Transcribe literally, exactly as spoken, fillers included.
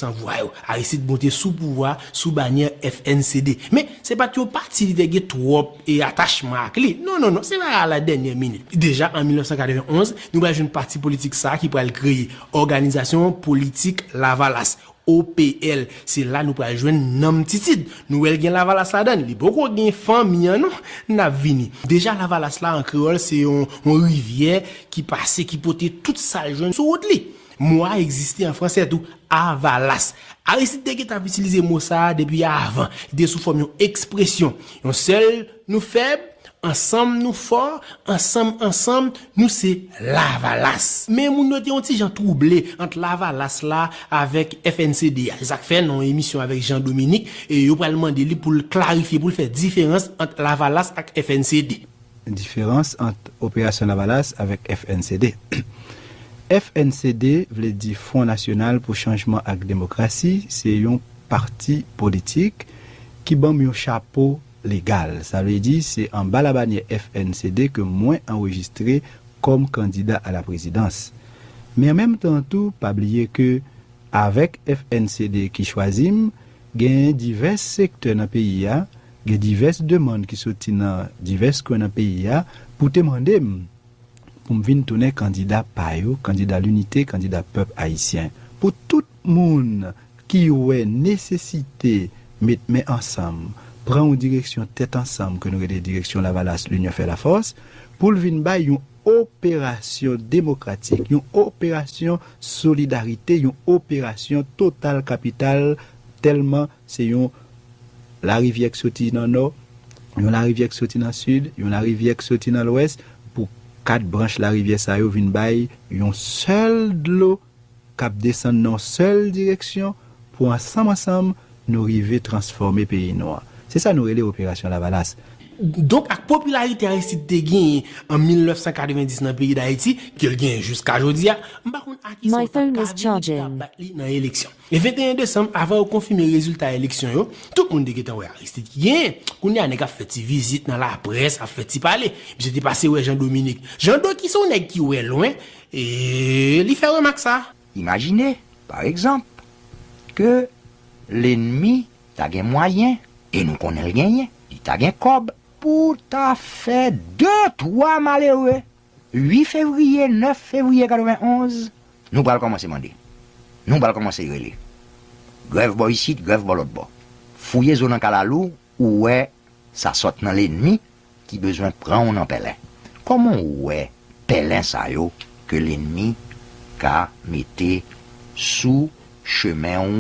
San vwa yo. Aristide monte sou pouvwa sou banyè F N C D. Men, se pa t yon pati li te gen twòp e atachman ak li. Non, non, non, se pa a la dènyè minit. Deja, an mil nèf san katrevenn onz, nou pral jwenn pati politik sa a ki pral kreye Òganizasyon Politik Lavalas, O P L. Se la nou pral jwenn nanm Titid. Nou wè l gen Lavalas ladan l. Li poko gen fanmi an, non. N ap vini. Deja, Lavalas la, an kreyòl, se yon, yon rivyè ki pase, ki pote tout sa l jwenn sou wout li. Mo a egziste an fransè tou, avalas. Aristide te gentan ap itilize mo sa a depi avan. Li te sou fòm yon ekspresyon. Yon sèl nou fèb, ansanm nou fò, ansanm, ansanm, nou se Lavalas. Men moun yo te yon ti jan twouble ant Lavalas la avèk F N C D a. Se sa k fè nan yon emisyon avèk Jean Dominique, e yo pral mande li pou l klarifye, pou l fè diferans ant Lavalas ak F N C D. Diferans ant Operasyon Lavalas avèk F N C D. F N C D vle di Front National pour Changement ak Demokrasi, se yon pati politik ki ban m yon chapo legal. Sa vle di se anba labanyè F N C D ke mwen anrejistre kòm kandida a la prezidans. Men an menm tan tou, pa bliye ke avèk F N C D ki chwazi m, gen divès sektè nan peyi a, gen divès demann ki soti nan divès kwen nan peyi a pou te mande m pou m vin tounen kandida pa yo, kandida linite, kandida pèp ayisyen. Pou tout moun ki wè nesesite met men ansanm, pran yon direksyon tèt ansanm ke nou rele direksyon Lavalas, L'Union fait la force, pou l vin bay yon operasyon demokratik, yon operasyon solidarite, yon operasyon total kapital, tèlman se yon larivyè k soti nan nò, yon larivyè k soti nan sid, yon larivyè k soti nan lwès, pou kat branch larivyè sa yo vin bay yon sèl dlo k ap desann nan yon sèl direksyon pou ansanm ansanm nou rive transfòme peyi nou an. Se sa nou rele Operasyon Lavalas. Donk, ak popilarite Aristide te genyen an mil nèf san katrevenndis nan peyi Dayiti, ke l genyen jiska jodi a, m pa konn a ki sa w ta ka vini ta bat li nan eleksyon. E venteyen desanm, avan yo konfime rezilta eleksyon yo, tout moun te gentan wè Aristide ki genyen. Kounye a, nèg ap fè ti vizit nan laprès, ap fè ti pale. Misye te pase wè Jean Dominique. Jean Do ki se yon nèg ki wè lwen, e li fè remak sa. Imajine, pa egzanp, ke lènmi ta gen mwayen, e nou konnen l genyen, li ta gen kòb, pou ta fè de, twa malere. Uit fevriye, nèf fevriye katrevenn onz, nou pral kòmanse mande. Nou pral kòmanse rele. Grèv bò isit, grèv bò lòt bò. Fouye zo nan kalalou, ou wè sa sòt nan lènmi ki bezwen pran w nan pèlen. Kòman w wè pèlen sa yo ke lènmi ka mete sou chemen w